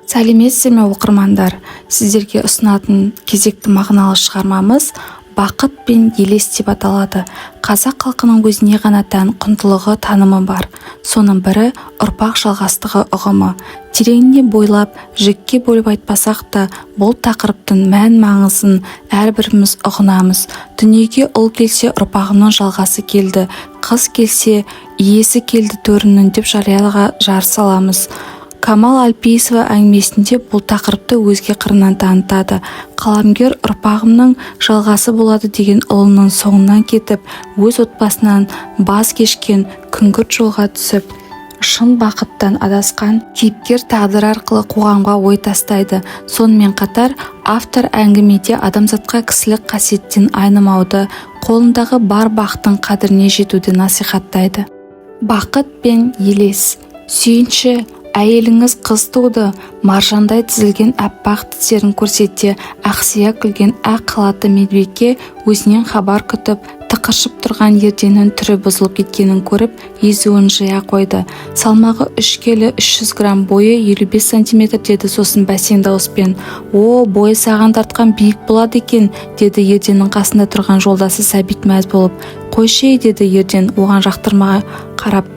Сәлеметсіздер ме, оқырмандар! Сіздерге ұсынатын кезекті мағыналы шығармамыз «Бақыт пен елес» деп аталады. Қазақ халқының өзіне ғана тән құндылығы, танымы бар. Соның бірі – ұрпақ жалғастығы ұғымы. Тереңіне бойлап, жікке бөліп айтпасақ та, бұл тақырыптың мән-маңызын әрбіріміз ұғынамыз. Дүниеге ұл келсе, ұрпағымның жалғасы келді, қыз келсе, иесі келді төрінің деп жарияға жар саламыз. Камал Әлпейісова әңгімесінде бұл тақырыпты өзге қырынан танытады. Қаламгер ұрпағымның жалғасы болады деген ұлының соңынан кетіп, өз отбасынан баз кешкен, күңгірт жолға түсіп, шын бақыттан адасқан кейіпкер тағдыры арқылы қоғамға ой тастайды. Сонымен қатар автор әңгімеде адамзатқа кісілік қасиеттен айнымауды, қолындағы бар бақтың қадіріне жетуді насихаттайды. «Бақыт пен елес». «Сүйінші, әйеліңіз қыз туды!» Маржандай тізілген аппақ тістерін көрсете ақсия күлген ақ халатты медбике өзінен хабар күтіп тықыршып тұрған Ерденнің түрі бұзылып кеткенін көріп, езуін жия қойды. «Салмағы 3 келі 300 грамм, бойы 55 сантиметр», – деді сосын бәсең дауыспен. «О, бойы саған тартқан биік болады екен», – деді Ерденнің қасында тұрған жолдасы Сәбит мәз болып. «Қойшы ей», – деді Ерден оған жақтырмай қарап.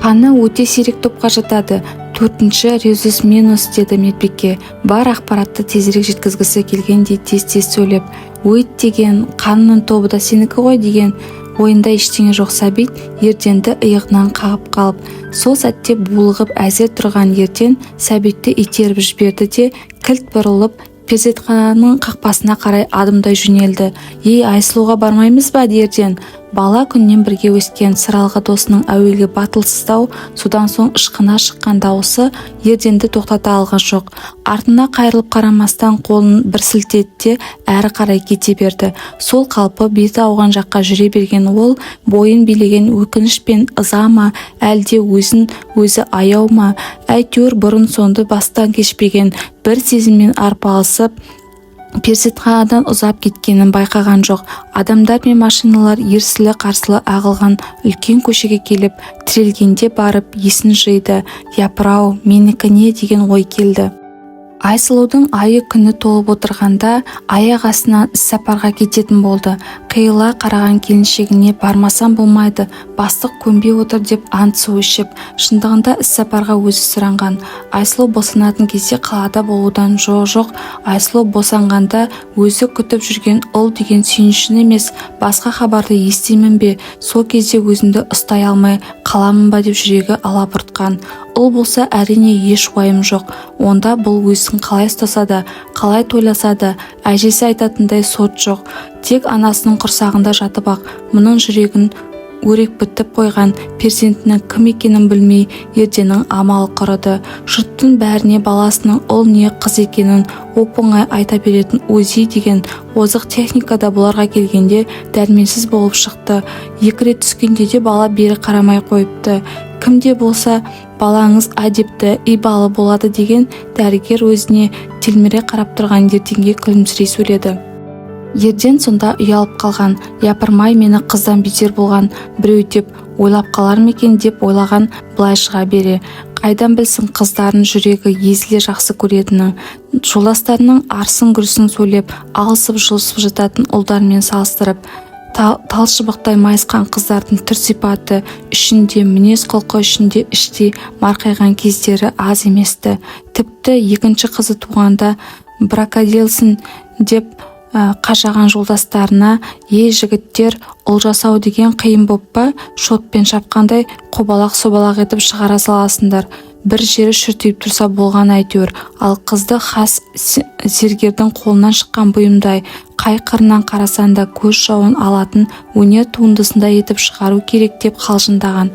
«Қаны өте сирек топқа жатады, төртінші резус минус», – деді медбике бар ақпаратты тезірек жеткізгісі келгендей тез-тез сөйлеп. «Өйт деген, қанының тобы да сенікі ғой», – деген ойында ештеңе жоқ Сәбит Ерденді иығынан қағып қалып. Сол сәтте булығып әзер тұрған Ерден Сәбитті итеріп жіберді де, кілт бұрылып, перзентхананың қақпасына қарай адымдай жөнелді. «Ей, Айсұлуға бармаймыз ба?» Ерден бала күннен бірге өскен сыралғы досының әуелгі батылсыздау, содан соң ышқына шыққан дауысы Ерденді тоқтата алған жоқ. Артына қайырылып қарамастан, қолын бір сілтеді де, әрі қарай кете берді. Сол қалпы беті ауған жаққа жүре берген ол бойын билеген өкініш пен ыза ма, әлде өзін өзі аяу ма, әйтеуір бұрын соңды бастан кешпеген бір сезіммен арпалысып, перзентханадан ұзап кеткенін байқаған жоқ. Адамдар мен машиналар ерсілі-қарсылы ағылған үлкен көшеге келіп тірелгенде барып есін жиды. «Япырау, менікі не?» деген ой келді. Айсұлудың айы күні толып отырғанда аяқ астынан іссапарға кететін болды. Қиыла қараған келіншегіне «Бармасам болмайды, бастық көнбей отыр» деп ант су ішіп, шындығында іссапарға өзі сұранған. Айсұлу босанатын кезде қалада болудан жоқ, Айсұлу босанғанда өзі күтіп жүрген ұл деген сүйіншіні емес, басқа хабарды естимін бе, сол кезде өзімді ұстай алмай қаламын ба деп жүрегі алабұртқан. Ұл болса, әрине, еш уайым жоқ. Онда бұл өзін қалай ұстаса да, қалай тойласа да, әжесі айтатындай сот жоқ. Тек анасының құрсағында жатып-ақ мұның жүрегін өрекпітіп қойған перзентінің кім екенін білмей Ерденнің амалы құрыды. Жұрттың бәріне баласының ұл не қыз екенін оп-оңай айта беретін УЗИ деген озық техника да бұларға келгенде дәрменсіз болып шықты. Екі рет түскенде де бала бері қарамай қойыпты. Кім де болса «Балаңыз әдепті, ибалы болады» деген дәрігер өзіне телміре қарап тұрған Ерденге күлімсірей сөйледі. Ерден сонда ұялып қалған. «Япырмай, мені қыздан бетер болған біреу деп ойлап қалар ма екен?» деп ойлаған былай шыға бере. Қайдан білсін қыздарын жүрегі езіле жақсы көретінін. Жолдастарының арсың-күрсің сөйлеп, алысып-жұлысып жататын ұлдармен салыстырып, тал шыбықтай майысқан қыздардың түр-сипаты үшін де, мінез-құлқы үшін де іштей марқайған кездері аз емес-ті. Тіпті екінші қызы туғанда «Бракоделсің» деп қажаған жолдастарына: «Ей, жігіттер, ұл жасау деген қиын боп па? Шотпен шапқандай қобалақ-собалақ етіп шығара саласыңдар. Бір жері шүртиіп тұрса болған әйтеуір. Ал қызды хас зергердің қолынан шыққан бұйымдай, қай қырынан қарасаң да көз жауын алатын өнер туындысындай етіп шығару керек», – деп қалжыңдаған.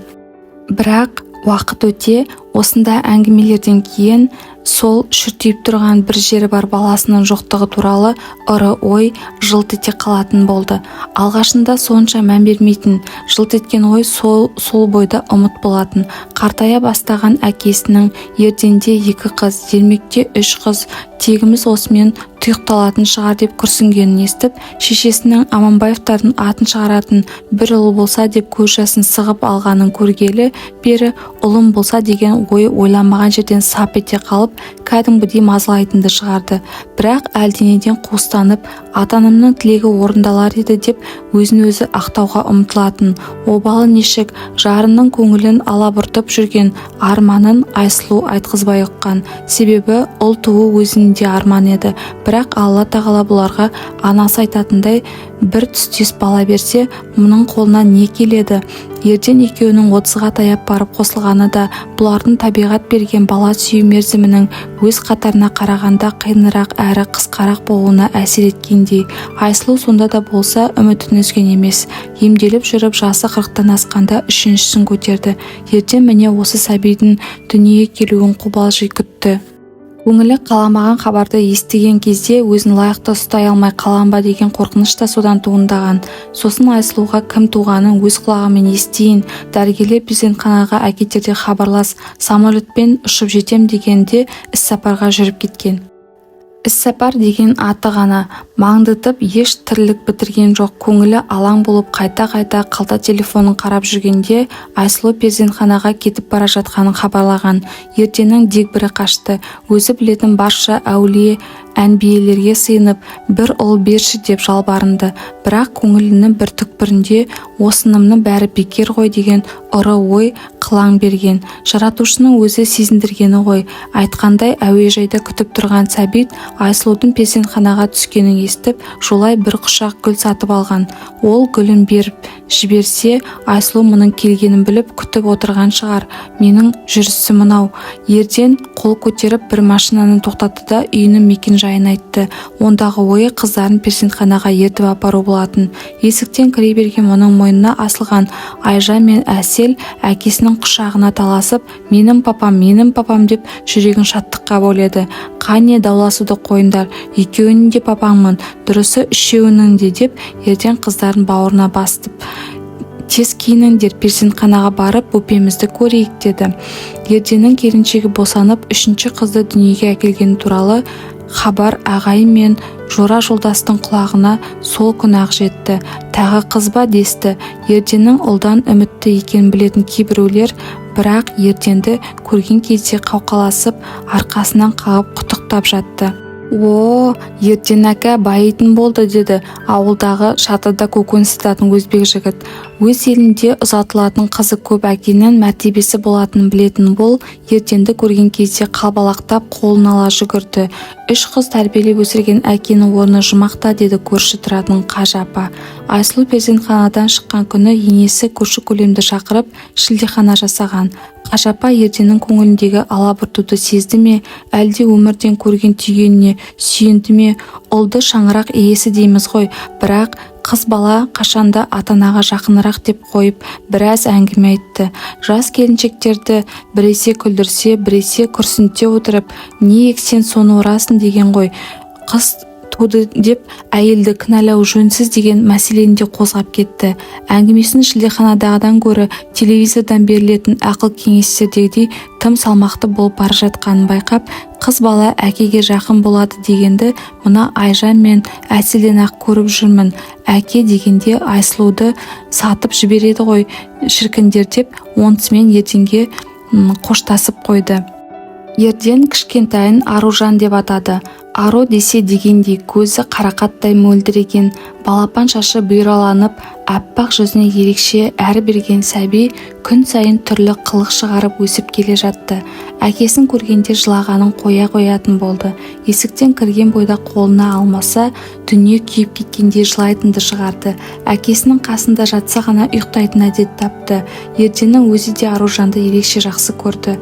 Бірақ уақыт өте осындай әңгімелерден кейін сол шүртиіп тұрған бір жері бар баласының жоқтығы туралы ыры ой жылт ете қалатын болды. Алғашында сонша мән бермейтін жылт еткен ой сол бойда ұмыт болатын. Қартая бастаған әкесінің «Ерденде екі қыз, Ермекте үш қыз, тегіміз осымен тұйықталатын шығар» деп күрсінгенін естіп, шешесінің Аманбаевтардың атын шығаратын бір ұлы болса деп көз жасын сығып алғанын көргелі бері ұлым болса деген ой ойламаған жерден сап ете қалып, Кәдімгідей мазалайтынды шығарды. Бірақ әлденеден қуыстанып, ата-анамның тілегі орындалар еді деп өзін-өзі ақтауға ұмтылатын. Обалы нешік, жарының көңілін алабұртып жүрген арманын Айсұлу айтқызбай ұққан. Себебі ұл туу өзінің де арманы еді. Бірақ Алла тағала бұларға анасы айтатындай бір түстес бала берсе, мұның қолынан не келеді? Ерден екеуінің 30-ға таяп барып қосылғаны да бұлардың табиғат берген бала сүю мерзімінің өз қатарына қарағанда қиынырақ әрі қысқарақ болуына әсер еткендей. Айсұлу сонда да болса үмітін үзген емес. Емделіп жүріп, жасы 40-тан асқанда үшіншісін көтерді. Ерден міне осы сәбидің дүниеге келуін қобалжи күтті. Көңілі қаламаған хабарды естіген кезде өзін лайықты ұстай алмай қалам ба деген қорқыныш та содан туындаған. Сосын Айсұлуға кім туғанын өз құлағыммен естиін, дәрігерлер перзентханаға әкетерде хабарлас, самолетпен ұшып жетем дегенде іссапарға жүріп кеткен. Іссапар деген аты ғана, маңдытып еш тірлік бітірген жоқ. Көңілі алаң болып қайта-қайта қалта телефонын қарап жүргенде Айсұлу перзентханаға кетіп бара жатқанын хабарлаған. Ерденнің дегбірі қашты. Өзі білетін барша әулие әнбиелерге сыйынып, бір ұл берші деп жалбарынды. Бірақ көңілінің бір түкпірінде осынымның бәрі бекер ғой деген ұры ой қылаң берген. Жаратушының өзі сезіндіргені ғой. Айтқандай, әуежайда күтіп тұрған Сәбит Айсұлудың перзентханаға түскенін естіп, жолай бір құшақ гүл сатып алған. Ол гүлін беріп жіберсе, Айсұлу мұның келгенін біліп күтіп отырған шығар. Менің жүрісім мынау. Ерден қол көтеріп бір машинаны тоқтатты да үйінің мекен-жайын айтты. Ондағы ойы қыздарын перзентханаға ертіп апару болатын. Есіктен кіре берген мұның мойнына асылған Айжан мен Әсел әкесінің құшағына таласып, менің папам, менің папам деп жүрегін шаттыққа бөледі. Қане, дауласуды қойыңдар, екеуінің де папаңмын, дұрысы үшеуінің де деп Ерден қыздарын бауырына басып, тез киініңдер, перзентханаға барып бөпемізді көрейік деді. Ерденнің келіншегі босанып, үшінші қызды дүниеге әкелгені туралы хабар ағайын мен жора-жолдастың құлағына сол күні-ақ жетті. Тағы қыз ба десті. Ерденнің ұлдан үмітті екенін білетін кейбіреулер, бірақ Ерденді көрген кезде қауқаласып, арқасынан қағып құттықтап жатты. О, Ерден әка байитын болды деді ауылдағы шатырда көкөніс сататын өзбек жігіт. Өз елінде ұзатылатын қызы көп әкенің мәртебесі болатынын білетін ол Ерденді көрген кезде қалбалақтап қолын ала жүгірді. Үш қыз тәрбиелеп өсірген әкенің орны жұмақта деді көрші тұратын Қажы апа. Айсұлу перзентханадан шыққан күні енесі көрші-көлемді шақырып шілдехана жасаған. Қажы апа Ерденнің көңіліндегі алабұртуды сезді ме, әлде өмірден көрген түйгеніне сүйенді ме, ұлды шаңырақ иесі дейміз ғой, бірақ қыз бала қашанда ата-анаға жақынырақ деп қойып, біраз әңгіме айтты. Жас келіншектерді біресе күлдірсе, біресе күрсінте отырып, не ексең соны орасың деген ғой, қыз туды деп әйелді кінәлау жөнсіз деген мәселені де қозғап кетті. Әңгімесін шілдеханадағыдан гөрі телевизордан берілетін ақыл кеңестердегідей тым салмақты болып бара жатқанын байқап, қыз бала әкеге жақын болады дегенді мына Айжан мен Әселден-ақ көріп жүрмін. Әке дегенде Айсұлуды сатып жібереді ғой шіркіндер деп онысымен Ерденге қоштасып қойды. Ерден кішкентайын Аружан деп атады. Ару десе дегендей көзі қарақаттай мөлдіреген, балапан шашы бұйраланып, аппақ жүзіне ерекше әр берген сәби күн сайын түрлі қылық шығарып өсіп келе жатты. Әкесін көргенде жылағанын қоя қоятын болды. Есіктен кірген бойда қолына алмаса, дүние күйіп кеткендей жылайтынды шығарды. Әкесінің қасында жатса ғана ұйықтайтын әдет тапты. Ерденнің өзі де Аружанды ерекше жақсы көрді.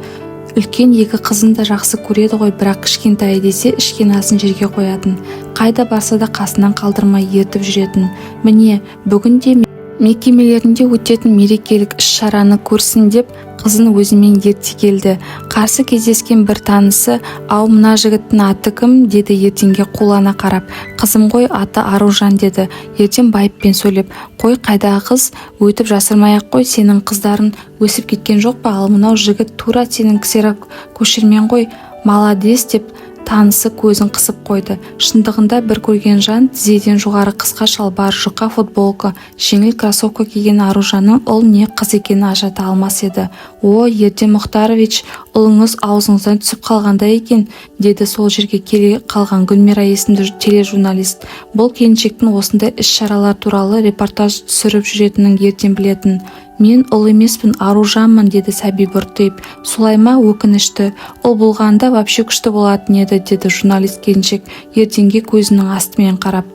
Үлкен екі қызын да жақсы көреді ғой, бірақ кішкентайы десе ішкен асын жерге қоятын. Қайда барса да қасынан қалдырмай ертіп жүретін. Міне, бүгін де мекемелерінде өтетін мерекелік іс-шараны көрсін деп қызын өзімен ерте келді. Қарсы кездескен бір танысы, «Ау, мына жігіттің аты кім?» деді Ерденге қулана қарап. «Қызым ғой, аты Аружан», деді Ерден байыппен сөйлеп. «Қой, қайдағы қыз, өйтіп жасырмай-ақ қой, сенің қыздарың өсіп кеткен жоқ па? Ал мынау жігіт тура сенің ксерокөшірмең ғой, маладес», деп Танысы көзін қысып қойды. Шындығында, бір көрген жан тізеден жоғары қысқа шалбар, жұқа футболка, жеңіл кроссовка киген Аружанның ұл не қыз екенін ажырата алмас еді. «О, Ерден Мұхтарович, ұлыңыз аузыңыздан түсіп қалғандай екен», – деді сол жерге келе қалған Гүлмира есімді тележурналист. Бұл келіншектің осындай іс-шаралар туралы репортаж түсіріп жүретінін Ерден білетін. «Мен ұл емеспін, Аружанмын», – деді сәби бұртиып. «Солай ма? Өкінішті. Ұл болғанда вообще күшті болатын еді», – деді журналист келіншек Ерденге көзінің астымен қарап.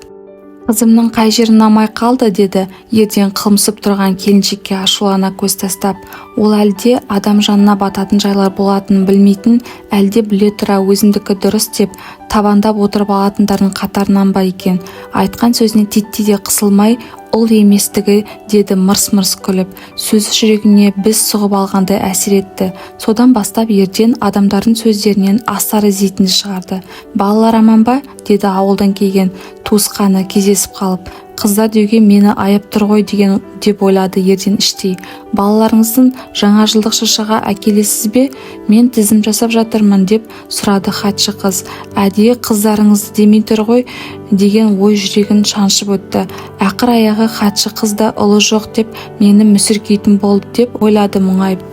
«Қызымның қай жері ұнамай қалды?» – деді Ерден қылмысып тұрған келіншекке ашулана көз тастап. Ол әлде адам жанына бататын жайлар болатынын білмейтін, әлде біле тұра өзімдікі дұрыс деп табандап отырып алатындардың қатарынан ба екен? Айтқан сөзіне титтей де қысылмай, «Ұл еместігі», – деді мырс-мырс күліп. Сөзі жүрегіне біз сұғып алғандай әсер етті. Содан бастап Ерден адамдардың сөздерінен астар іздейтінді шығарды. «Балалар аман ба?» – деді ауылдан келген туысқаны кездесіп қалып. «Қыздар деуге мені аяп тұр ғой деген», – деп ойлады Ерден іштей. «Балаларыңызды жаңа жылдық шыршаға әкелесіз бе? Мен тізім жасап жатырмын», – деп сұрады хатшы қыз. «Әдейі қыздарыңызды демей тұр ғой», – деген ой жүрегін шаншып өтті. «Ақыр аяғы хатшы қыз да ұлы жоқ деп мені мүсіркейтін болды», – деп ойлады мұңайып.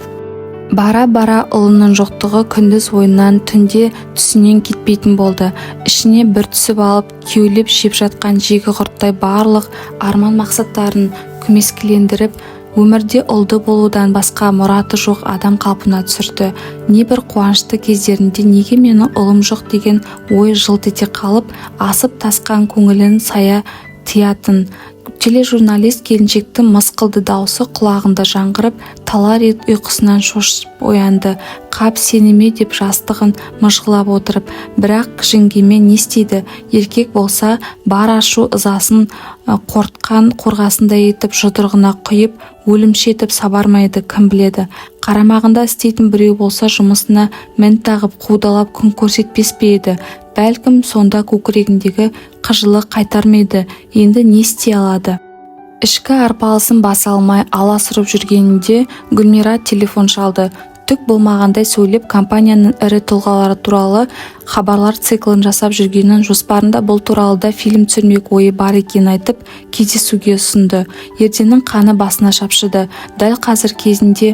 Бара-бара ұлының жоқтығы күндіз ойынан, түнде түсінен кетпейтін болды. Ішіне бір түсіп алып, кеулеп жеп жатқан жегі құрттай барлық арман-мақсаттарын көмескілендіріп, өмірде ұлды болудан басқа мұраты жоқ адам қалпына түсірді. Небір қуанышты кездерінде «неге менің ұлым жоқ» деген ой жылт ете қалып, асып-тасқан көңілін сая тыятын. Тележурналист келіншектің мысқылды даусы құлағында жаңғырып, талай рет ұйқысынан шошып оянды. «Қап, сене ме?» – деп жастығын мыжғылап отырып. Бірақ кіжінгенмен не істейді? Еркек болса, бар ашу ызасын қорытқан қорғасындай етіп жұдырығына құйып, өлімші етіп сабар ма еді, кім біледі. Қарамағында істейтін біреу болса, жұмысына мін тағып, қудалап күн көрсетпес пе еді? Бәлкім, сонда көкірегіндегі қыжылы қайтар ма еді? Енді не істей алады? Ішкі арпалысын баса алмай аласұрып жүргенінде Гүлмира телефон шалды. Түк болмағандай сөйлеп, компанияның ірі тұлғалары туралы хабарлар циклін жасап жүргенін, жоспарында бұл туралы да фильм түсірмек ойы бар екенін айтып, кездесуге ұсынды. Ерденнің қаны басына шапшыды. Дәл қазір кезінде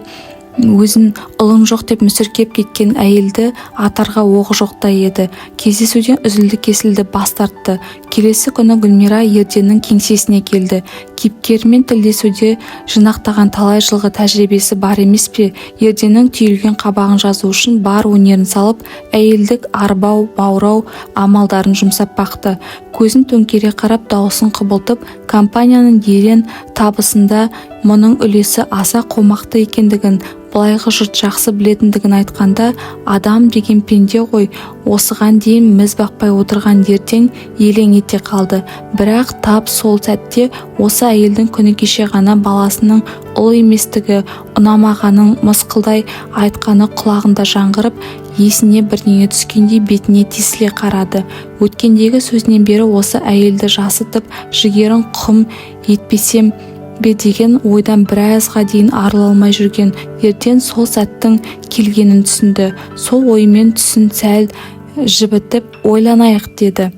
өзін ұлым жоқ деп мүсіркеп кеткен әйелді атарға оғы жоқтай еді. Кездесуден үзілді-кесілді бас тартты. Келесі күні Гүлмира Ерденнің кеңсесіне келді. Кейіпкерімен тілдесуде жинақтаған талай жылғы тәжірибесі бар емес пе? Ерденнің түйілген қабағын жазу үшін бар өнерін салып, әйелдік арбау, баурау амалдарын жұмсап бақты. Көзін төңкере қарап, дауысын құбылтып, компанияның ерен табысында мұның үлесі аса қомақты екендігін былайғы жұрт жақсы білетіндігін айтқанда, адам деген пенде ғой, осыған дейін міз бақпай отырған Ерден елең ете қалды. Бірақ тап сол сәтте осы әйелдің күні кеше ғана баласының ұл еместігі ұнамағанын мысқылдай айтқаны құлағында жаңғырып, есіне бірдеңе түскендей бетіне тесіле қарады. Өткендегі сөзінен бері осы әйелді жасытып, жігерін құм етпесем бе деген ойдан біразға дейін арыла алмай жүрген Ерден сол сәттің келгенін түсінді. Сол ойымен түсін сәл жібітіп, «Ойланайық», – деді.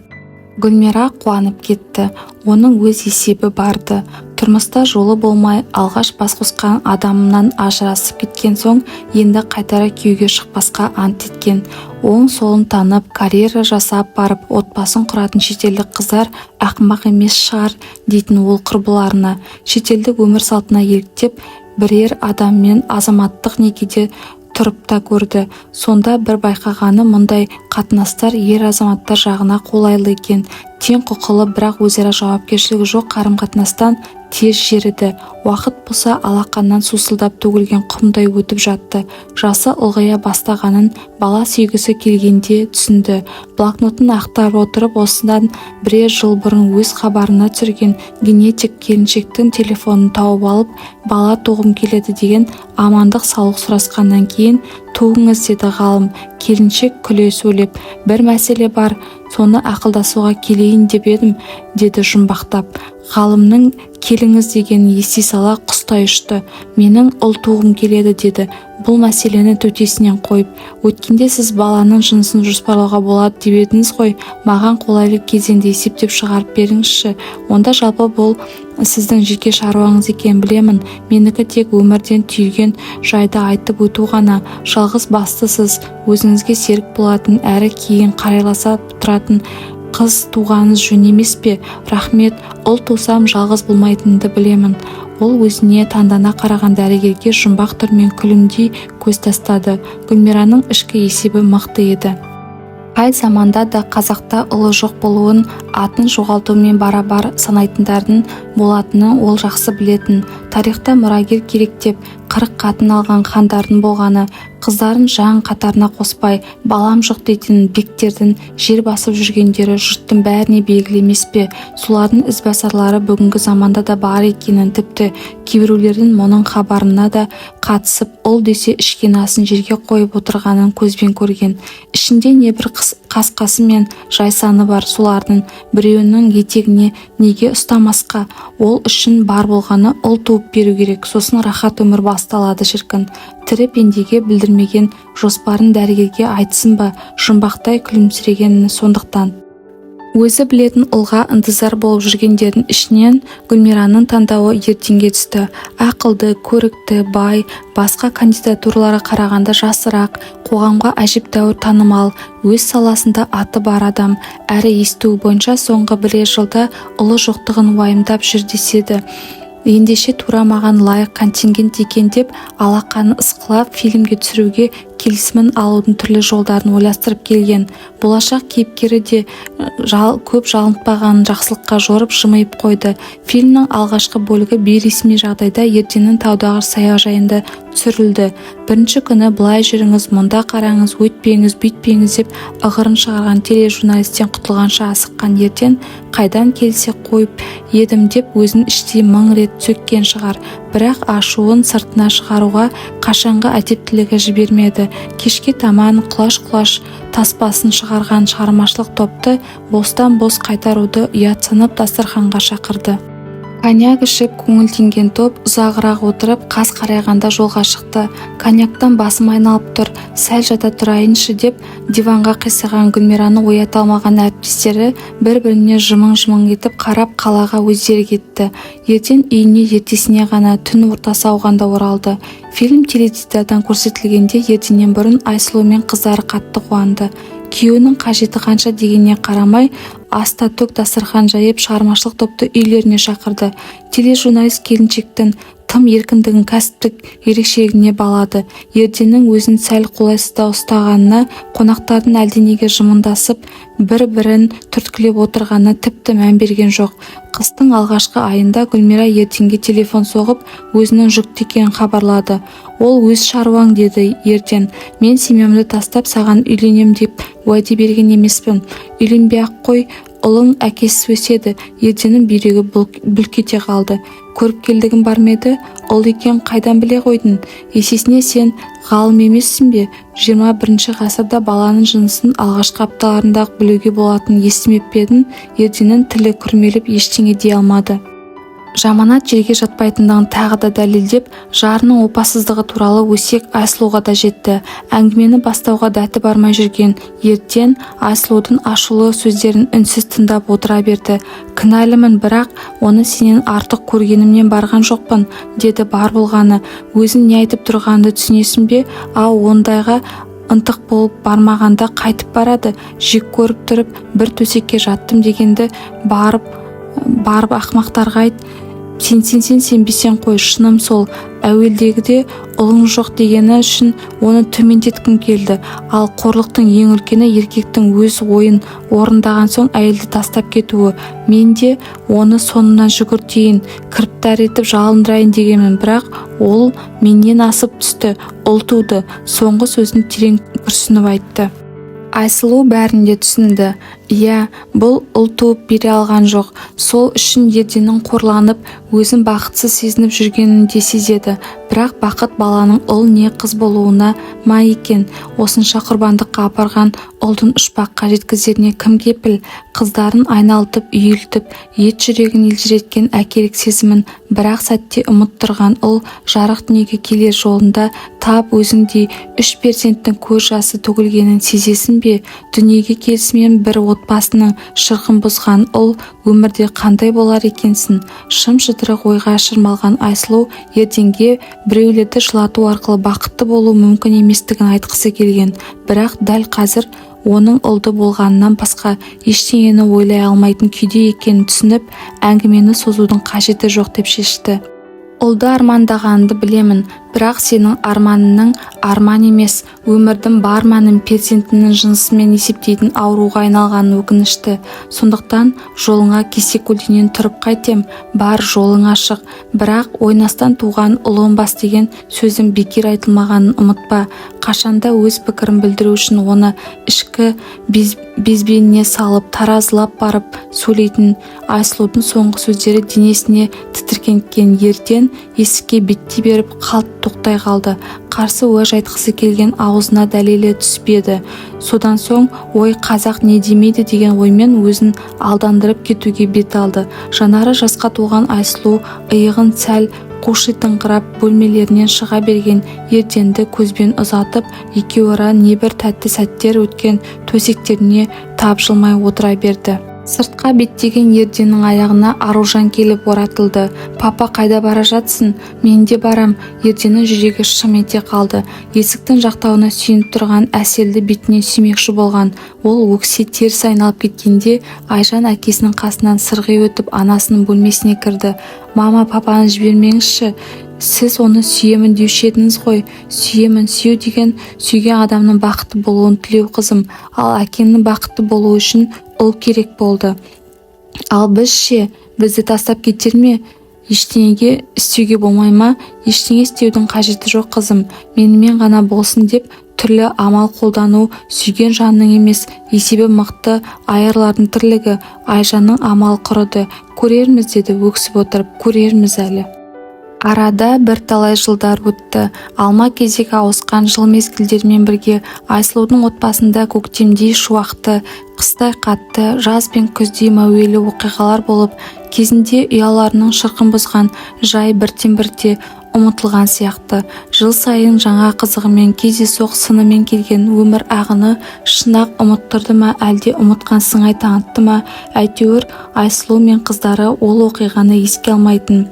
Гүлмира қуанып кетті. Оның өз есебі бар-ды. Тұрмыста жолы болмай, алғаш бас қосқан адамынан ажырасып кеткен соң, енді қайтара күйеуге шықпасқа ант еткен. Оң-солын танып, карьера жасап барып отбасын құратын шетелдік қыздар ақымақ емес шығар дейтін ол құрбыларына. Шетелдік өмір салтына еліктеп, бірер адаммен азаматтық некеде тұрып та көрді. Сонда бір байқағаны, мұндай қатынастар ер азаматтар жағына қолайлы екен. Тең құқылы, бірақ өзара жауапкершілігі жоқ қарым-қатынастан тез жеріді. Уақыт болса алақаннан сусылдап төгілген құмдай өтіп жатты. Жасы ұлғая бастағанын бала сүйгісі келгенде түсінді. Блокнотын ақтарып отырып, осыдан бірер жыл бұрын өз хабарына түсірген генетик келіншектің телефонын тауып алып, бала туғым келеді деген амандық-саулық сұрасқаннан кейін, «Туыңыз», – деді ғалым келіншек күле сөйлеп. «Бір мәселе бар, соны ақылдасуға келейін деп едім», – деді жұмбақтап. Ғалымның Келіңіз дегенін ести сала құстай ұшты. Менің ұл туғым келеді, деді бұл мәселені төтесінен қойып. Өткенде сіз баланың жынысын жоспарлауға болады деп едіңіз ғой. Маған қолайлы кезеңді есептеп шығарып беріңізші онда. Жалпы, бұл сіздің жеке шаруаңыз екенін білемін. Менікі тек өмірден түйген жайды айтып өту ғана. Жалғыз бастысыз. Өзіңізге серік болатын әрі кейін қарайласа тұратын қыз туғаныңыз жөн емес пе? Рахмет. Ұл тусам, жалғыз болмайтынымды білемін. Ол өзіне таңдана қараған дәрігерге жұмбақ түрмен күлімдей көз тастады. Гүлмираның ішкі есебі мықты еді. Қай заманда да қазақта ұлы жоқ болуын атын жоғалтумен барабар санайтындардың болатынын ол жақсы білетін. Тарихта мұрагер керек деп 40 қатын алған хандардың болғаны, қыздарын жан қатарына қоспай, балам жоқ дейтін бектердің жер басып жүргендері жұрттың бәріне белгілі емес пе? Солардың ізбасарлары бүгінгі заманда да бар екенін, тіпті кейбіреулердің мұның хабарына да қатысып, ұл десе ішкен асын жерге қойып отырғанын көзбен көрген. Ішінде небір қасқасы мен жайсаны бар солардың біреуінің етегіне неге ұстамасқа? Ол үшін бар болғаны ұл туып беру керек. Сосын рахат өмір басталады шіркін. Тірі пендеге білдірмеген жоспарын дәрігерге айтсын ба? Жұмбақтай күлімсірегені сондықтан. Өзі білетін ұлға ынтызар болып жүргендердің ішінен Гүлмираның таңдауы Ерденге түсті. Ақылды, көрікті, бай, басқа кандидатураларға қарағанда жасырақ, қоғамға әжептәуір танымал, өз саласында аты бар адам. Әрі естуі бойынша, соңғы бірер жылда ұлы жоқтығын уайымдап жүр деседі. Ендеше тура маған лайық контингент екен деп, алақанын ысқылап, фильмге түсіруге келісімін алудың түрлі жолдарын ойластырып келген. Болашақ кейіпкері де көп жалынтпағанын жақсылыққа жорып, жымиып қойды. Фильмнің алғашқы бөлігі бейресми жағдайда, Ерденнің таудағы саяжайында түсірілді. Бірінші күні былай жүріңіз, мұнда қараңыз, өйтпеңіз, бүйтпеңіз деп ығырын шығарған тележурналистен құтылғанша асыққан Ерден қайдан келсе қойып едім деп өзін іштей мың рет сөккен шығар. Бірақ ашуын сыртына шығаруға қашанғы әдептілігі жібермеді. Кешке таман құлаш-құлаш таспасын шығарған шығармашылық топты бостан-бос қайтаруды ұят санап, дастарханға шақырды. Коньяк ішіп көңілденген топ ұзағырақ отырып, қас қарайғанда жолға шықты. Коньяктан басым айналып тұр, сәл жата тұрайыншы деп диванға қисайған Гүлмираны оята алмаған әріптестері бір-біріне жымың-жымың етіп қарап, қалаға өздері кетті. Ерден үйіне ертесіне ғана, түн ортасы ауғанда оралды. Фильм теледидардан көрсетілгенде Ерденнен бұрын Айсұлу мен қыздары қатты қуанды. Күйеуінің қажеті қанша дегеніне қарамай, аста-төк дастархан жайып, шығармашылық топты үйлеріне шақырды. Тележурналист келіншектің тым еркіндігін кәсіптік ерекшелігіне балады. Ерденнің өзін сәл қолайсыздау ұстағанына, қонақтардың әлденеге жымыңдасып, бір-бірін түрткілеп отырғанына тіпті мән берген жоқ. Қыстың алғашқы айында Гүлмира Ерденге телефон соғып, өзінің жүкті екенін хабарлады. Ол өз шаруаң, деді Ерден. Мен семьямды тастап, саған үйленем деп уәде берген емеспін. Үйленбей-ақ қой, ұлың әкесіз өседі. Ерденнің бүйрегі бүлк ете қалды. Көріпкелдігің бар ма еді? Ұл екен қайдан біле қойдың? Есесіне сен ғалым емессің бе? 21-ғасырда баланың жынысын алғашқы апталарында-ақ білуге болатынын естімеп пе едің? Ерденнің тілі күрмеліп, ештеңе дей алмады. Жаманат жерге жатпайтындығын тағы да дәлелдеп, жарының опасыздығы туралы өсек Айсұлуға да жетті. Әңгімені бастауға дәті бармай жүрген Ерден Айсұлудың ашулы сөздерін үнсіз тыңдап отыра берді. Кінәлімін, бірақ оны сенен артық көргенімнен барған жоқпын, деді бар болғаны. Өзің не айтып тұрғаныңды түсінесің бе? Ау, ондайға ынтық болып бармағанда қайтып барады? Жек көріп тұрып бір төсекке жаттым дегенді барып барып ақымақтарға айт. Сенсең сен, сенбесең қой, шыным сол. Әуелдегіде ұлың жоқ дегені үшін оны төмендеткім келді. Ал қорлықтың ең үлкені — еркектің өз ойын орындаған соң әйелді тастап кетуі. Мен де оны соңынан жүгіртейін, кіріптар етіп жалындырайын дегенмін, бірақ ол менен асып түсті, ұл туды. Соңғы сөзін терең күрсініп айтты. Айсұлу бәрін де түсінді. Иә, бұл ұл туып бере алған жоқ. Сол үшін Ерденнің қорланып, өзін бақытсыз сезініп жүргенін де сезеді. Бірақ бақыт баланың ұл не қыз болуына ма екен? Осынша құрбандыққа апарған ұлдың ұшпаққа жеткізеріне кім кепіл? Қыздарын айналтып, үйілтіп, ет жүрегін елжіреткен әкелік сезімін бір-ақ сәтте ұмыттырған ұл жарық дүниеге келер жолында тап өзіңдей үш перзенттің көз жасы төгілгенін сезесің бе? Дүниеге келісімен бір отбасының шырқын бұзған ұл өмірде қандай болар екенсің? Шым-шытырық ойға шырмалған Айсұлу Ерденге біреулерді жылату арқылы бақытты болу мүмкін еместігін айтқысы келген. Бірақ дәл қазір оның ұлды болғанынан басқа ештеңені ойлай алмайтын күйде екенін түсініп, әңгімені созудың қажеті жоқ деп шешті. Ұлды армандағаныңды білемін, бірақ сенің арманының арман емес, өмірдің бар мәнін перзентіңнің жынысымен есептейтін ауруға айналғаны өкінішті. Сондықтан жолыңа кесе-көлденең тұрып қайтем, бар, жолың ашық. Бірақ ойнастан туған ұл оңбас деген сөздің бекер айтылмағанын ұмытпа. Қашанда өз пікірін білдіру үшін оны ішкі безбеніне салып, таразылап барып сөйлейтін Айсұлудың соңғы сөздері денесіне тітіркенткен Ерден есікке беттей беріп қалт тоқтай қалды. Қарсы уәж айтқысы келген аузына дәлелі түспеді. Содан соң ой, қазақ не демейді деген оймен өзін алдандырып кетуге бет алды. Жанары жасқа толған Айсұлу иығын сәл қушитыңқырап бөлмелерінен шыға берген Ерденді көзбен ұзатып, екеуара небір тәтті сәттер өткен төсектеріне тапжылмай отыра берді. Сыртқа беттеген Ерденнің аяғына Аружан келіп оратылды. «Папа, қайда бара жатсың? Мен де барам». Ерденнің жүрегі шым ете қалды. Есіктің жақтауына сүйеніп тұрған Әселді бетінен сүймекші болған ол өксе теріс айналып кеткенде, Айжан әкесінің қасынан сырғи өтіп, анасының бөлмесіне кірді. «Мама, папаны жібермеңізші. Сіз оны сүйемін деуші едіңіз ғой». «Сүйемін. Сүю деген сүйген адамның бақытты болуын тілеу, қызым. Ал әкеңнің бақытты болуы үшін ұл керек болды. Ал біз ше, бізді тастап кетер ме? Ештеңеге істеуге болмай ма?» «Ештеңе істеудің қажеті жоқ, қызым. Менімен ғана болсын деп түрлі амал қолдану сүйген жанның емес, есебі мықты айырлардың тірлігі». Айжанның амалы құрыды. «Көрерміз», — деді өксіп отырып. «Көрерміз әлі». Арада бірталай жылдар өтті. Алма-кезек ауысқан жыл мезгілдерімен бірге Айсұлудың отбасында көктемдей шуақты, қыстай қатты, жаз бен күздей мәуелі оқиғалар болып, кезінде ұяларының шырқын бұзған жай бірте-бірте ұмытылған сияқты. Жыл сайын жаңа қызығымен, кездейсоқ сынымен келген өмір ағыны шын-ақ ұмыттырды ма, әлде ұмытқан сыңай танытты ма, әйтеуір Айсұлу мен қыздары ол оқиғаны еске алмайтын.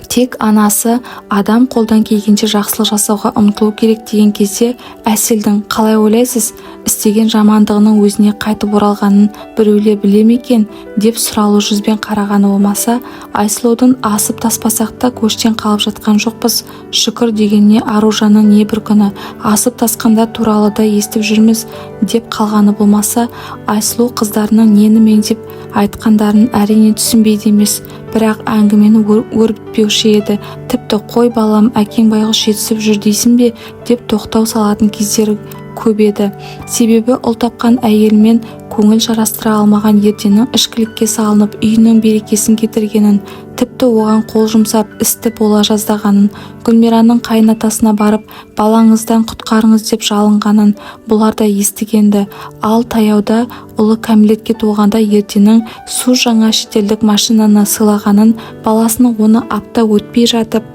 Тек анасы адам қолдан келгенше жақсылық жасауға ұмтылу керек деген кезде Әселдің «Қалай ойлайсыз, істеген жамандығының өзіне қайтып оралғанын біреулер біле ме екен?» деп сұраулы жүзбен қарағаны болмаса, Айсұлудың «Асып-таспасақ та көштен қалып жатқан жоқпыз, шүкір» дегеніне, Аружанның небір күні асып-тасқандар туралы да естіп жүрміз деп қалғаны болмаса, Айсұлу қыздарының нені меңзеп айтқандарын әрине түсінбейді емес, бірақ әңгімені өрбітпеуші еді. Тіпті «Қой, балам, әкең байғұс жетісіп жүр дейсің бе?» деп тоқтау салатын кездері көп еді. Себебі ұл тапқан әйелімен көңіл жарастыра алмаған Ерденнің ішкілікке салынып, үйінің берекесін кетіргенін, тіпті оған қол жұмсап, істі бола жаздағанын, Гүлмираның қайын атасына барып, балаңыздан құтқарыңыз деп жалынғанын бұлар да естіген-ді. Ал таяуда ұлы кәмелетке толғанда Ерденнің су жаңа шетелдік машинаны сыйлағанын, баласының оны апта өтпей жатып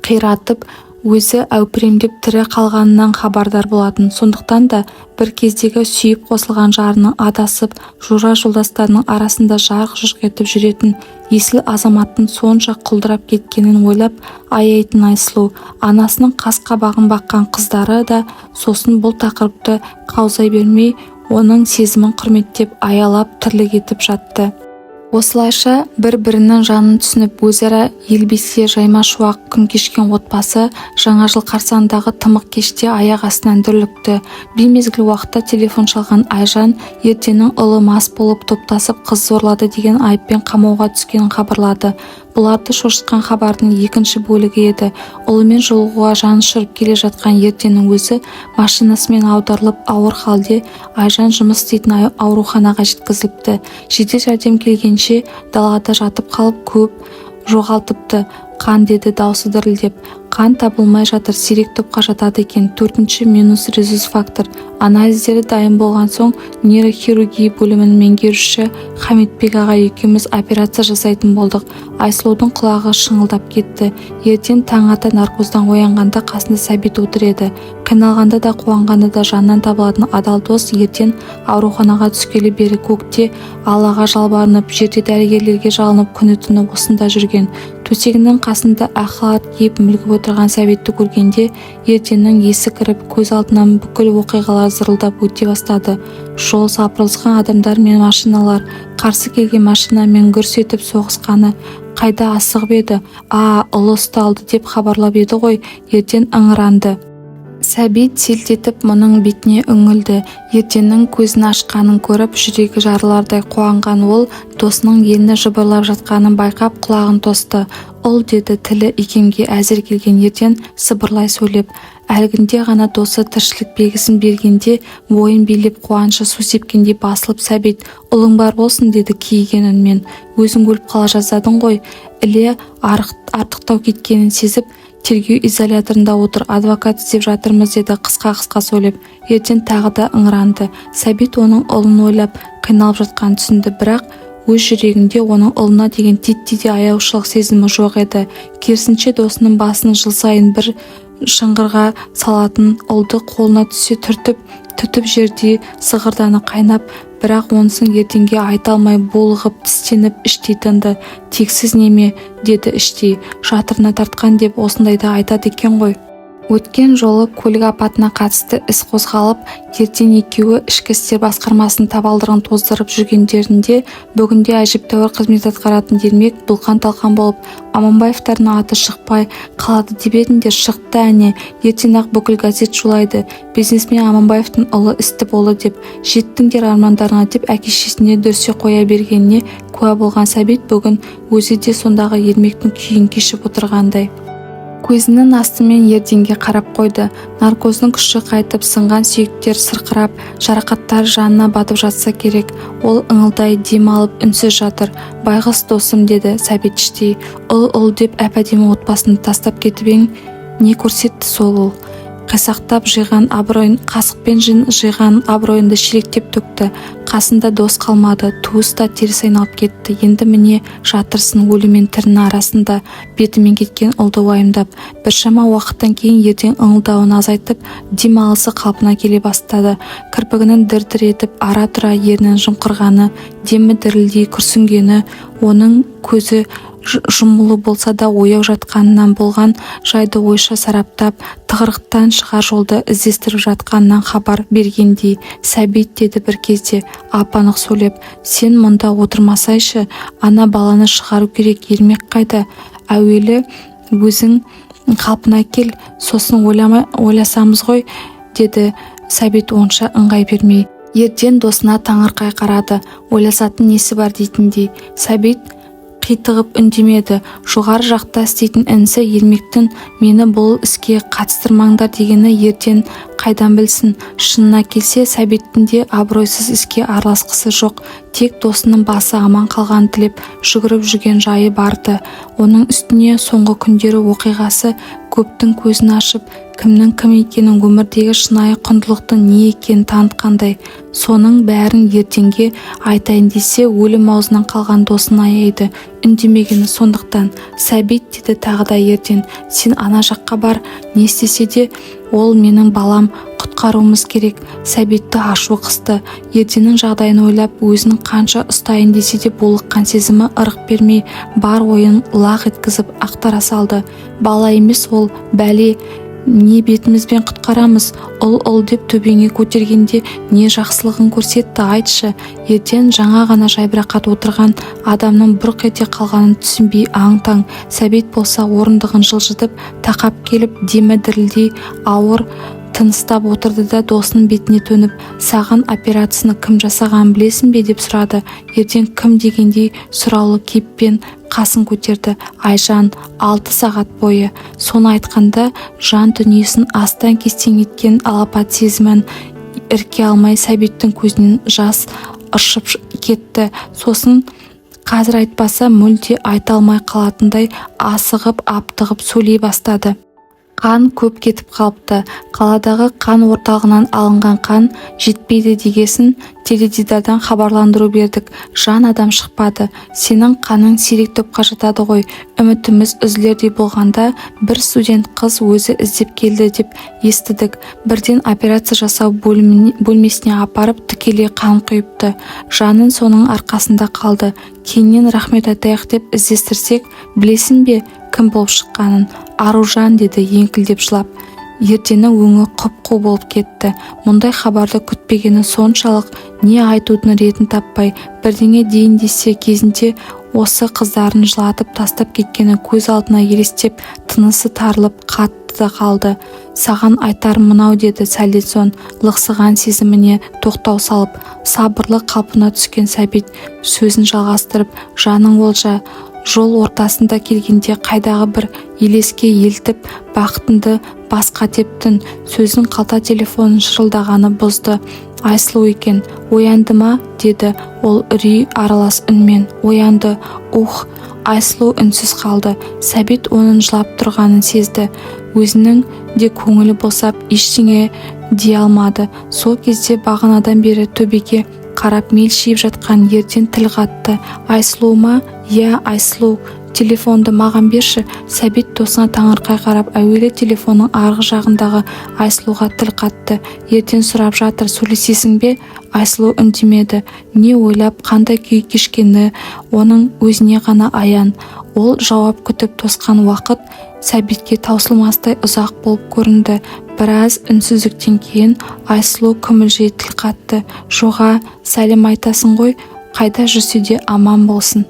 қиратып, өзі әупіремдеп тірі қалғанынан хабардар болатын. Сондықтан да бір кездегі сүйіп қосылған жарының адасып, жора-жолдастарының арасында жарқ-жұрқ етіп жүретін есіл азаматтың сонша құлдырап кеткенін ойлап аяйтын Айсұлу. Анасының қас-қабағын баққан қыздары да сосын бұл тақырыпты қаузай бермей, оның сезімін құрметтеп, аялап тірлік етіп жатты. Осылайша бір-бірінің жанын түсініп, өзара елбесе жайма шуақ күн кешкен отбасы жаңа жыл қарсаңындағы тымық кеште аяқ астынан дүрлікті. Беймезгіл уақытта телефон шалған Айжан Ерденнің ұлы мас болып, топтасып қыз зорлады деген айыппен қамауға түскенін хабарлады. Бұларды шошытқан хабардың екінші бөлігі еді. Ұлымен жолығуға жанұшырып келе жатқан Ерденнің өзі машинасымен аударылып, ауыр халде Айжан жұмыс істейтін ауруханаға жеткізіліпті. Жедел жәрдем келгенше далада жатып қалып, көп Жоғалтыпты қан, деді даусы дірілдеп. Қан табылмай жатыр, сирек топқа жатады екен, төртінші минус резус фактор. Анализдері дайын болған соң нейрохирургия бөлімінің меңгерушісі Хамитбек ағай екеуміз операция жасайтын болдық. Айсұлудың құлағы шыңылдап кетті. Ерден таң ата наркоздан оянғанда қасында Сәбит отыр еді. Қиналғанда да, қуанғанда да жанынан табылатын адал дос Ерден ауруханаға түскелі бері көкте Аллаға жалбарынып, жерде дәрігерлерге жалынып, күні-түні осында жүрген. Төсегінің қасында ақ халат киіп мүлгіп отырған Сәбитті көргенде Ерденнің есі кіріп, көз алдынан бүкіл оқиғалар зырылдап өте бастады. Жол, сапырылысқан адамдар мен машиналар, қарсы келген машинамен гүрс етіп соғысқаны. Қайда асығып еді? А, ұлы ұсталды деп хабарлап еді ғой. Ерден ыңыранды. Сәбит селт етіп мұның бетіне үңілді. Ерденнің көзін ашқанын көріп, жүрегі жарылардай қуанған ол досының нені жыбырлап жатқанын байқап, құлағын тосты. Ұл, деді тілі икемге әзер келген Ерден сыбырлай сөйлеп. Әлгінде ғана досы тіршілік белгісін бергенде бойын билеп, қуанышы су сепкендей басылып, Сәбит: «Ұлың бар болсын», — деді кейіген үнмен. «Өзің өліп қала жаздадың ғой». Іле артықтау кеткенін сезіп, «Тергеу изоляторында отыр, адвокат іздеп жатырмыз», — деді қысқа-қысқа сөйлеп. Ерден тағы да ыңыранды. Сәбит оның ұлын ойлап қиналып жатқанын түсінді, бірақ өз жүрегінде оның ұлына деген титтей де аяушылық сезімі жоқ еді. Керісінше, досының басын жыл сайын бір шыңғырға салатын ұлды қолына түссе түртіп, түтіп жердей сығырданы қайнап, бірақ онысын Ерденге айта алмай булығып, тістеніп іштей тынды. «Тексіз неме», — деді іштей. «Жатырына тартқан деп осындайда айтады екен ғой». Өткен жолы көлік апатына қатысты іс қозғалып, Ерден екеуі ішкі істер басқармасының табалдырығын тоздырып жүргендерінде, бүгінде әжептәуір қызмет атқаратын Ермек бұлқан-талқан болып, «Аманбаевтардың аты шықпай қалады деп едіңдер, шықты, әне, ертең-ақ бүкіл газет шулайды, бизнесмен Аманбаевтың ұлы істі болды деп, жеттіңдер армандарыңа», — деп әке-шешесіне дүрсе қоя бергеніне куә болған Сәбит бүгін өзі де сондағы Ермектің күйін кешіп отырғандай. Көзінің астымен Ерденге қарап қойды. Наркоздың күші қайтып, сынған сүйектер сырқырап, жарақаттары жанына батып жатса керек, ол ыңылдай дем алып үнсіз жатыр. «Байғұс досым», — деді Сәбит іштей. «Ұл, ұл деп әп-әдемі отбасыңды тастап кетіп ең, не көрсетті сол ұл? Қисақтап жиған абыройын, қасықпен жиған абыройыңды шелектеп төкті. Қасында дос қалмады, туыс та теріс айналып кетті. Енді міне жатырсың өлі мен тірінің арасында, бетімен кеткен ұлды уайымдап». Біршама уақыттан кейін Ерден ыңылдауын азайтып, дем алысы қалпына келе бастады. Кірпігінің дір-дір етіп, ара-тұра ернін жымқырғаны, демі дірілдей күрсінгені оның көзі жұмулы болса да ояу жатқанынан, болған жайды ойша сараптап, тығырықтан шығар жолды іздестіріп жатқанынан хабар бергендей. «Сәбит», — деді бір кезде ап-анық сөйлеп, «сен мұнда отырмасайшы, ана баланы шығару керек. Ермек қайда? Әуелі өзің қалпына кел, сосын ойласамыз ғой», — деді Сәбит онша ыңғай бермей. Ерден досына таңырқай қарады, ойласатын несі бар дейтіндей. Сәбит қитығып үндемеді. Жоғары жақта істейтін інісі Ермектің «мені бұл іске қатыстырмаңдар» дегені Ерден қайдан білсін? Шынына келсе, Сәбиттің де абыройсыз іске араласқысы жоқ, тек досының басы аман қалғанын тілеп жүгіріп жүрген жайы барды. Оның үстіне соңғы күндері оқиғасы көптің көзін ашып, кімнің кім екенін, өмірдегі шынайы құндылықтың не екенін танытқандай. Соның бәрін Ерденге айтайын десе, өлім аузынан қалған досын аяйды, үндемегені сондықтан. «Сәбит», — деді тағы да Ерден, «сен ана жаққа бар, не істесе де ол менің балам, құтқаруымыз керек». Сәбитті ашу қысты. Ерденнің жағдайын ойлап, өзін қанша ұстайын десе де, булыққан сезімі ырық бермей, бар ойын лақ еткізіп ақтара салды. «Бала емес ол, бәле, не бетімізбен құтқарамыз? Ұл, ұл деп төбеңе көтергенде не жақсылығын көрсетті, айтшы?» Ерден жаңа ғана жайбарақат отырған адамның бұрқ ете қалғанын түсінбей аң-таң. Сәбит болса орындығын жылжытып, тақап келіп, демі дірілдей ауыр тыныстап отырды да, досының бетіне төніп: «Саған операцияны кім жасағанын білесің бе?» — деп сұрады. Ерден кім дегендей сұраулы кейіппен қасын көтерді. «Айжан. 6 сағат бойы». Соны айтқанда жан дүниесін астан-кестең еткен алапат сезімін ірке алмай, Сәбиттің көзінен жас ыршып кетті. Сосын Қазір айтпаса, мүлде айта алмай қалатындай асығып-аптығып сөйлей бастады. Қан көп кетіп қалыпты. Қаладағы қан орталығынан алынған қан жетпейді дегесін теледидардан хабарландыру бердік. Жан адам шықпады. Сенің қаның сирек топқа жатады ғой. Үмітіміз үзілердей болғанда бір студент қыз өзі іздеп келді деп естідік. Бірден операция жасау бөлмесіне апарып, тікелей қан құйыпты. Жанын соның арқасында қалды. Кейіннен рахмет айтайық деп іздестірсек, білесің бе, кім болып шыққанын? Аружан, деді еңкілдеп жылап. Ерденнің өңі құп-қу болып кетті. Мұндай хабарды күтпегені соншалық, не айтудың ретін таппай, бірдеңе дейін десе, кезінде осы қыздарын жылатып тастап кеткені көз алдына елестеп, тынысы тарылып қатты да қалды. Саған айтарым мынау, деді сәлден соң лықсыған сезіміне тоқтау салып. Сабырлы қалпына түскен Сәбит сөзін жалғастырып, жаның олжа, жол ортасында келгенде қайдағы бір елеске елтіп, бақытыңды басқа тептің. Сөзін қалта телефонының шырылдағаны бұзды. Айсұлу екен. Оянды ма? деді ол үрей аралас үнмен. Оянды. Ух. Айсұлу үнсіз қалды. Сәбит оның жылап тұрғанын сезді. Өзінің де көңілі босап, ештеңе дей алмады. Сол кезде бағанадан бері төбеге қарап мелшиіп жатқан Ерден тіл қатты. Айсұлу ма? Иә, Айсұлу. Телефонды маған берші. Сәбит досына таңырқай қарап, әуелі телефонның арғы жағындағы Айсұлуға тіл қатты. Ерден сұрап жатыр, сөйлесесің бе? Айсұлу үндемеді. Не ойлап, қандай күй кешкені оның өзіне ғана аян. Ол жауап күтіп тосқан уақыт Сәбитке таусылмастай ұзақ болып көрінді. Біраз үнсіздіктен кейін Айсұлу күмілжи тіл қатты. Жоға, сәлем айтасың ғой, қайда жүрсе де аман болсын.